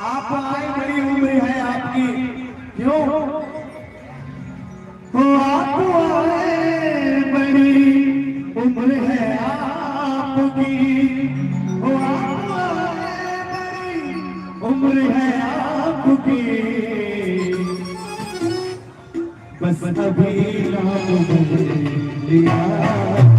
आप आए, बड़ी उम्र है आपकी, क्यों हो आप आए, बड़ी उम्र है आपकी, हो आप आए, बड़ी उम्र है आपकी, बस अभी नाम भर लिया।